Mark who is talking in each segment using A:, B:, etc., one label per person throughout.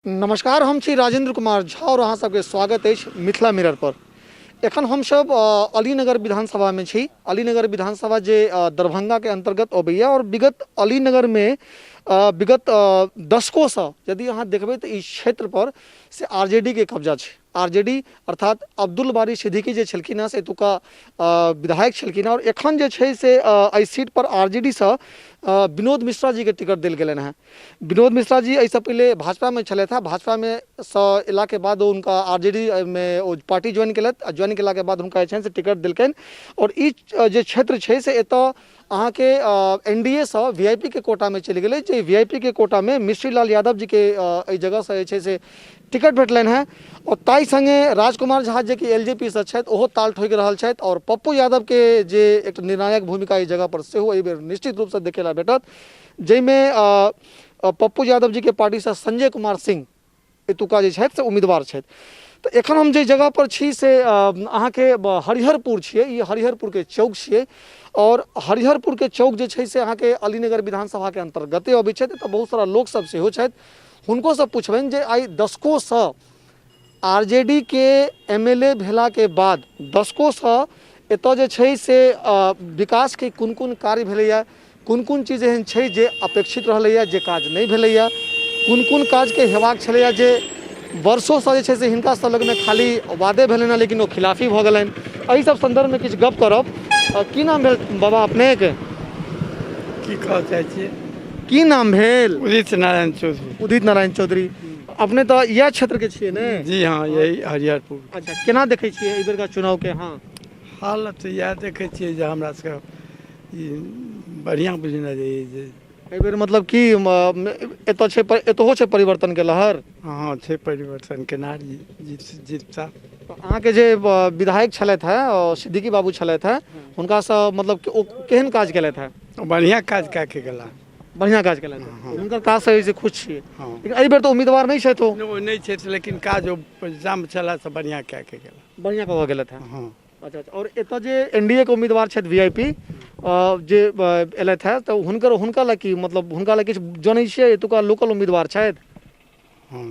A: नमस्कार, हम छी राजेंद्र कुमार झा और अहाँ सबके स्वागत अछि मिथिला मिरर पर। एखन हमसब अलीनगर विधानसभा में छी। अलीनगर विधानसभा जे दरभंगा के अंतर्गत अबैया और विगत अलीनगर में विगत दशकों से यदि अहाँ देखबै तऽ ई क्षेत्र पर से आरजेडी के कब्जा छै। आरजेडी अर्थात अब्दुल बारी सिद्दीकी जे छलखिन हँ से एतुका विधायक छलखिन हँ और एखन जे छै से एहि सीट पर आरजेडी से विनोद मिश्रा जी के टिकट देल गेलनि हँ। विनोद मिश्रा जी एहिसँ पहिले भाजपामे छलथि हँ। भाजपामे सँ अयलाके बाद ओ हुनका आरजेडी मे ओ पार्टी ज्वाइन केलथि आ ज्वाइन केलाके बाद हुनका जे छनि से टिकट देलकनि आओर ई जे क्षेत्र छै से एतऽ अहाँके एन डी ए सँ वी I P के कोटामे चलि गेलै, जे वी I P के कोटामे मिश्री लाल यादव जीके एहि जगहसँ जे छै से टिकट भेटलनि हँ आओर ताहि सङ्गे राजकुमार झा जे कि एल जे पी सँ छथि ओहो ताल ठोकि रहल छथि आओर पप्पू यादवके जे एक निर्णायक भूमिका एहि जगहपर सेहो एहिबेर निश्चित रूपसँ देखै लए भेटत, जाहिमे पप्पू यादव जीके पार्टीसँ संजय कुमार सिंह एतुका जे छथि से उम्मीदवार छथि। तऽ एखन हम जे जगह पर छी से अहाँके हरिहरपुर छियै। ई हरिहरपुरके चौक छियै आओर हरिहरपुरके चौक जे छै से अहाँके अलीनगर विधानसभाके अन्तर्गते अबै छथि। एतऽ बहुत सारा लोकसब सेहो छथि, हुनको से पुछबनि जे आइ दशकोसँ आरजेडी के एमएलए भेलाके बाद दशकोसँ एतऽ जे छै से विकासके कोन कोन कार्य भेलैए, कोन कोन चीज एहन छै जे अपेक्षित रहलैए जे काज नहि भेलैए, कोन कोन काजके हेबाक छलैए जे वर्षोसँ जे छै से हिनका सब लगमे खाली वादे भेलनि हँ लेकिन ओ खिलाफी भऽ गेलनि। एहि सब सन्दर्भमे किछु गप करब। की नाम भेल बाबा अपनेके?
B: की कहऽ चाहै छियै?
A: की नाम भेल?
B: उदित नारायण चौधरी।
A: उदित नारायण चौधरी, अपने तऽ इएह क्षेत्रके छियै ने?
B: जी हाँ, यही हरिहरपुर।
A: अच्छा, केना देखै छियै एहि बेरका चुनावके? हाँ,
B: हालत इएह देखै छियै जे हमरा सबके ई बढ़िआँ बुझना जाइए जे
A: एहि बेर मतलब की एतऽ छै, एतहो छै परिवर्तनके लहर?
B: हँ, छै परिवर्तन केनार जीत जीतता।
A: अहाँके जे विधायक छलथि हेँ, सिद्दीकी बाबू छलथि हेँ, हुनकासँ मतलब ओ केहन काज केलथि हेँ?
B: बढ़िआँ काज कए के गेला।
A: बढ़िआँ काज केलथि हँ, हुनकर काजसँ जे छै खुश छियै? हँ। लेकिन एहि बेर तऽ उम्मीदवार नहि छथि ओ।
B: ओ नहि छथि लेकिन काज ओ जाम छला से बढ़िआँ कए के गेला।
A: बढ़िआँ कऽ के गेलथि हेँ।
B: हँ।
A: अच्छा अच्छा, आओर एतऽ जे एन डी ए के उम्मीदवार छथि वी I P J एलथि हेँ तऽ हुनकर हुनका लए की मतलब हुनका लए किछु जनै छियै? एतुका लोकल उम्मीदवार छथि।
B: हँ,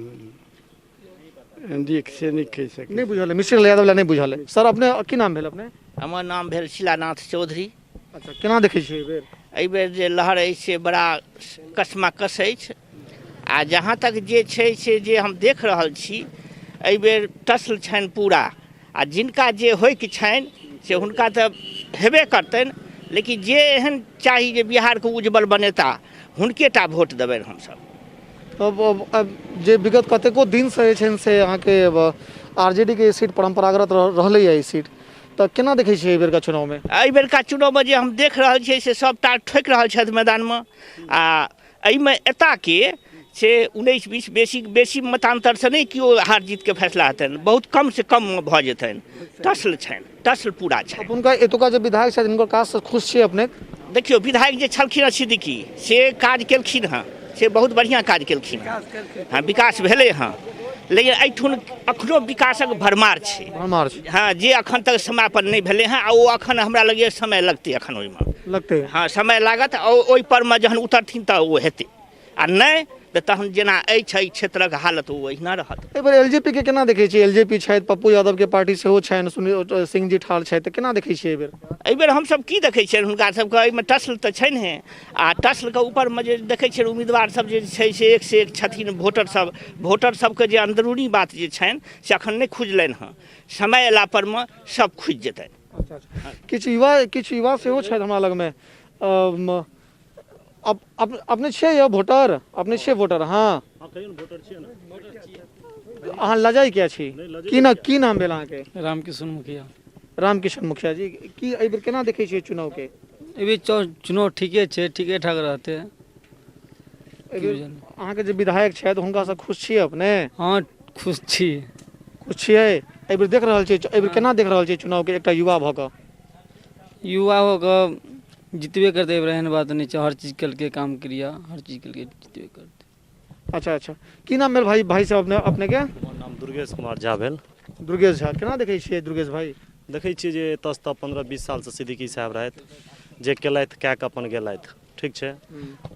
B: एन डी ए के से नहि कहि सकै।
A: नहि बुझल है, मिश्र यादव लए नहि बुझल है। सर, अपने की नाम भेल अपने?
C: हमर नाम भेल शिलानाथ चौधरी।
A: अच्छा, केना देखै छियै एहि बेर?
C: एहिबेर जे लहर अछि से बड़ा कसमाकस अछि आ जहाँ तक जे छै से जे हम देख रहल छी एहिबेर टसल छनि पूरा आ जिनका जे होइके छनि से हुनका तऽ हेबे करतनि, लेकिन जे एहन चाही जे बिहारके उज्जवल बनेता हुनके टा वोट देबनि हमसभ।
A: तब अब जे विगत कतेको दिनसँ जे छै से अहाँके आरजेडी के सीट परम्परागत रहलैए ई सीट, तऽ केना देखै छियै एहि बेरका चुनावमे?
C: एहि बेरका चुनावमे जे हम देख रहल छियै से सब तार ठोकि रहल छथि मैदानमे आ एहिमे एताके से 19-20 बेसी बेसी मतान्तरसँ नहि केओ हार जीतके फैसला हेतनि, बहुत कमसँ कममे भऽ जेतनि। टसल छनि, टसल पूरा छनि।
A: हुनका एतुका जे विधायक छथि हुनकर काजसँ खुश छियै अपने?
C: देखियौ, विधायक जे छलखिन हँ सिद्दीकी से काज केलखिन हँ, से बहुत बढ़िआँ काज केलखिन हँ। हँ, विकास भेलै हँ, लेकिन एहिठुन अखनो विकासक भरमार छै।
A: भरमार छै।
C: हँ, जे अखन तक समापन नहि भेलै हँ आ ओ अखन हमरा लगैए समय लगतै अखन ओहिमे।
A: लगतै।
C: हँ, समय लागत आ ओहि परमे जहन उतरथिन तऽ ओ हेतै आ नहि तऽ तहन जेना अछि एहि क्षेत्रक हालत ओ ओहिना रहत।
A: एहि बेर एल जे पी के केना देखै छियै? एल जे पी छथि, पप्पू यादव के पार्टी सेहो छनि, सुनील सिंह जी ठाढ़ छथि, तऽ केना देखै छियै एहि बेर?
C: एहि बेर हमसभ की देखै छियनि हुनका सभके एहिमे टसल तऽ छैन्हे आ टसलके ऊपरमे जे देखै छियनि उम्मीदवार सभ जे छै से एक से एक छथिन। वोटर सभ, वोटर सभके जे अंदरूनी बात जे छनि से अखन नहि खुजलनि हँ, समय अयला परमे सभ खुजि जेतनि।
A: अच्छा अच्छा, किछु युवा सेहो छथि हमरा लगमे। अपने छियै यौ वोटर? अपने छियै वोटर? हाँ, अहाँ लजाइ किया छी? की ना की नाम भेल अहाँके?
D: रामकिशन मुखिया।
A: रामकिशन मुखिया जी, की एहि बेर केना देखै छियै चुनावके?
D: एहि चुनाव ठीके छै, ठीके ठाक रहतै।
A: एहि बेर अहाँके जे विधायक छथि हुनकासँ खुश छियै अपने?
D: हँ, खुश छी।
A: खुश छियै? एहि बेर देख रहल छियै, एहि बेर केना देख रहल छियै चुनावके एकटा युवा भऽ कऽ?
D: युवा हो कऽ जितबे करतै, एहि बेर एहन बात नहि छै। हर चीज केलकै, काम क्रिया हर चीज केलकै, जितबे करतै।
A: अच्छा अच्छा, की नाम भेल भाई भाई साहब अपने अपनेके?
E: हमर नाम दुर्गेश कुमार झा भेल।
A: दुर्गेश झा, केना देखै छियै दुर्गेश भाई?
E: देखै छियै जे एतऽसँ तऽ 15-20 सालसँ सिद्दीकी साहब रहथि, जे केलथि कए कऽ अपन गेलथि, ठीक छै।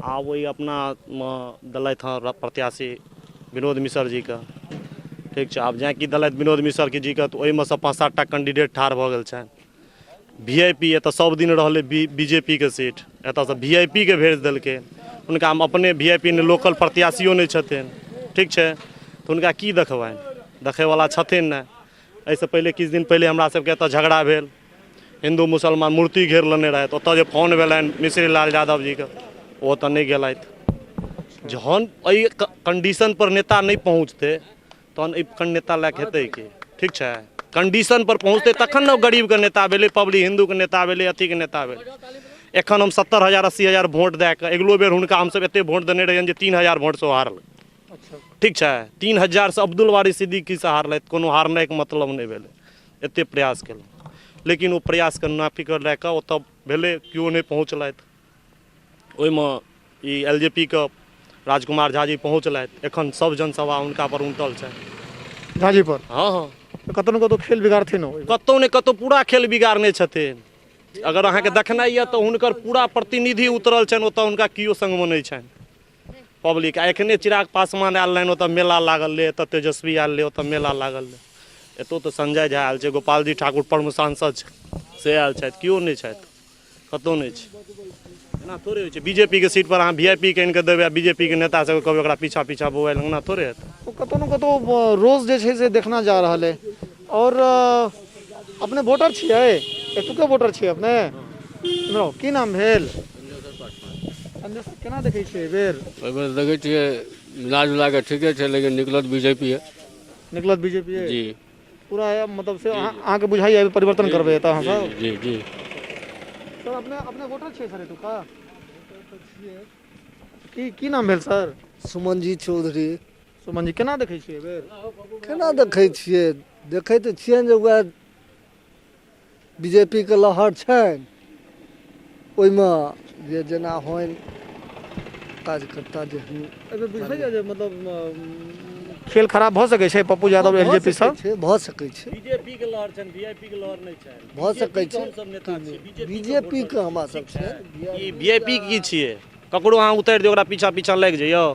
E: आब ओहि अपनामे देलथि हँ प्रत्याशी विनोद मिसर जीके। ठीक छै, आब जाँ की देलथि विनोद मिसर के जीके तऽ ओहिमे सँ 5-7 टा कैंडिडेट ठाढ़ भऽ गेल छनि। VIP एतऽ सब दिन रहलै BJP के सीट, एतऽसँ VIP के भेज देलकै। हुनकामे अपने VIP नहि, लोकल प्रत्याशियो नहि छथिन। ठीक छै, तऽ हुनका की देखबनि, देखैवला छथिन नहि। एहिसँ पहिले किछु दिन पहिले हमरा सबके एतऽ झगड़ा भेल, हिन्दू मुसलमान मूर्ति घेर लेने रहथि। ओतऽ जे फोन भेलनि मिश्री लाल यादव जीके, ओ ओतऽ नहि गेलथि। जहन एहि कंडीशन पर नेता नहि पहुँचतै तहन एहि नेता लए कऽ हेतै की? ठीक छै, कंडीशन पर पहुँचतै तखन ने ओ गरीबके नेता भेलै, पब्लिक हिन्दूके नेता भेलै, अथीके नेता भेलै। एखन हम 70,000 80,000 वोट दए कऽ अगिलो बेर हुनका हमसब एते वोट देने रहियनि जे 3,000 वोटसँ ओ हारलै। ठीक छै, 3,000 अब्दुल बारी सिद्दीकीसँ हारलथि, कोनो हारनाइके मतलब नहि भेलै। एते प्रयास केलहुँ, लेकिन ओ प्रयासके नाफिकर लए कऽ ओतऽ भेलै, केओ नहि पहुँचलथि। ओहिमे ई एल जे पी के राजकुमार झा जी पहुँचलथि। एखन सब जनसभा हुनका पर उमटल छनि।
A: झाजी पर?
E: हँ हँ।
A: कतौ ने कतौ खेल बिगाड़थिन ओ?
E: कतौ ने कतौ पूरा खेल बिगाड़ने छथिन। अगर अहाँके देखनाइ यऽ तऽ हुनकर पूरा प्रतिनिधि उतरल छनि ओतऽ, हुनका केओ संगमे नहि छनि पब्लिक। आ एखने चिराग पासवान आयल रहनि, ओतऽ मेला लागल रहै। एतऽ तेजस्वी आयल रहै, ओतऽ मेला लागल रहै। एतौ तऽ संजय झा आयल छै, गोपालजी ठाकुर प्रमुख सांसद छै से आयल छथि, केओ नहि छथि, कतौ नहि छै। एना थोड़े होइ छै, बीजेपी के सीट पर अहाँ VIP के आनि कऽ देबै आ बीजेपी के नेता सबके कहबै ओकरा पीछा पीछा बौआइ लए, ओना थोड़े हेतै।
A: ओ कतौ ने कतौ रोज जे छै से देखना जा रहल अइ। आओर अपने वोटर छियै? एतुके वोटर छियै अपने? की नाम भेल? संजय सर, केना देखै छियै एहि बेर?
F: एहि बेर देखै छियै मिला जुला कऽ ठीके छै, लेकिन निकलत बीजेपी।
A: निकलत बीजेपी?
F: जी।
A: पूरा मतलब से अहाँके बुझाइए परिवर्तन करबै एतऽ अहाँ सब?
F: जी जी।
A: सर अपने अपने वोटर छियै सर एतुका? की की नाम भेल सर?
G: सुमन जी चौधरी।
A: सुमन जी, केना देखै छियै एहि बेर?
G: केना देखै छियै, देखै तऽ छियनि जे उएह बीजेपी के लहर छनि, ओहिमे जे जेना होइन कार्यकर्ता जे
A: होइन। एहिमे बुझाइए जे मतलब खेल खराब भऽ सकै छै Pappu Yadav L J P सब?
G: भऽ सकै छै।
E: बीजेपी के लहर छनि, वीआईपी के लहर नहि छनि।
G: भऽ सकै छै। बीजेपी के हमरा सब छै।
E: ई वीआईपी की छियै? ककरो अहाँ उतारि दियौ ओकरा पीछा पीछा लागि जइयौ।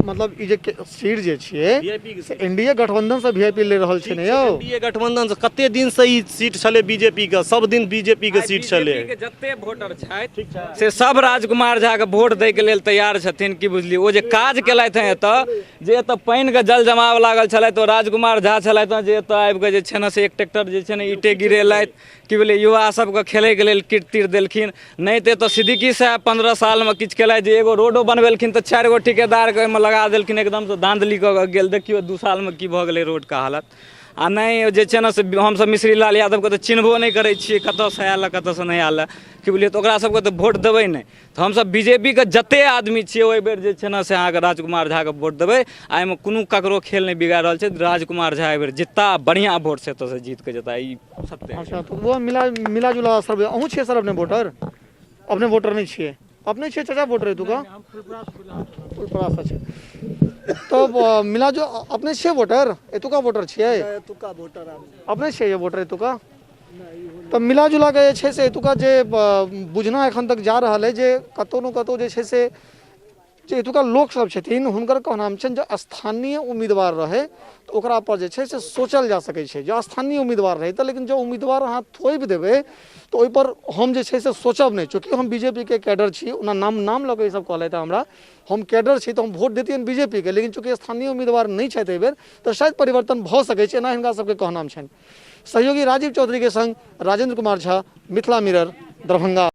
A: मतलब ई जे सीट जे छियै से एनडीए गठबंधन से वीआईपी ले रहल छै ने यौ?
E: एनडीए गठबंधन से कते दिन से ई सीट छलै बीजेपी के, सब दिन बीजेपी के सीट छलै।
D: बीजेपी के जते वोटर छथि से सब राजकुमार झा के वोट दै के लेल तैयार छथिन। की बुझलियै, ओ जे काज केलथि हेँ एतऽ, जे एतऽ पानिके जल जमाव लागल छलै तऽ राजकुमार झा छलथि हेँ जे एतऽ आबिकऽ जे छै ने से एक ट्रैक्टर जे छै ने ईटे गिरेलथि। की भेलै, युवा सबके खेलैके लेल किट तिर देलखिन। नहि तऽ एतऽ सिद्दीकी साहेब 15 सालमे किछु केलथि जे एगो रोडो बनबेलखिन तऽ 4 गो ठिकेदारके ओहिमे लगा देलखिन, एकदमसँ धाँधली कऽ कऽ गेल। देखियौ 2 सालमे की भऽ गेलै रोडके हालत। आ नहि जे छै ने से हमसब मिश्री लाल यादवके तऽ चिन्हबो नहि करै छियै, कतऽसँ आयल हँ कतऽसँ नहि आयल हँ। की बुझलियै, तऽ ओकरा सबके तऽ वोट देबै नहि। तऽ हमसब बीजेपीके जते आदमी छियै ओहि बेर जे छै ने से अहाँके राजकुमार झाके वोट देबै। आ एहिमे कोनो ककरो खेल नहि बिगाड़ि रहल छै। राजकुमार झा एहि बेर जितता, बढ़िआँ वोटसँ एतऽसँ जीत कऽ जेता, ई सत्य।
A: अच्छा, तऽ ओ मिला मिला जुला असर। अहूँ छियै सर अपने वोटर? अपने वोटर नहि छियै? अपने छियै चाचा वोटर एतुका? फुलपराससँ छै। तब मिला जो अपने छियै वोटर? एतुका वोटर छियै?
G: एतुका वोटर।
A: अपने छियै वोटर एतुका? तऽ मिला जुला कऽ जे छै से एतुका जे बुझना एखन तक जा रहल अइ जे कतहु ने कतहु जे छै से जे एतुका लोकसभ छथिन हुनकर कहनाम छनि जे स्थानीय उम्मीदवार रहै तऽ ओकरा पर जे छै से सोचल जा सकै छै, जे स्थानीय उम्मीदवार रहै तऽ। लेकिन जँ उम्मीदवार अहाँ थोपि देबै तऽ ओहिपर हम जे छै से सोचब नहि। चूँकि हम बीजेपीके कैडर छी, ओना नाम नाम लऽ कऽ ईसभ कहलथि हमरा, हम कैडर छी तऽ हम वोट दैतियनि बीजेपीके, लेकिन चूँकि स्थानीय उम्मीदवार नहि छथि एहिबेर तऽ शायद परिवर्तन भऽ सकै छै, एना हिनका सभके कहनाम छनि। सहयोगी राजीव चौधरी के संग राजेंद्र कुमार झा, मिथिला मिरर, दरभंगा।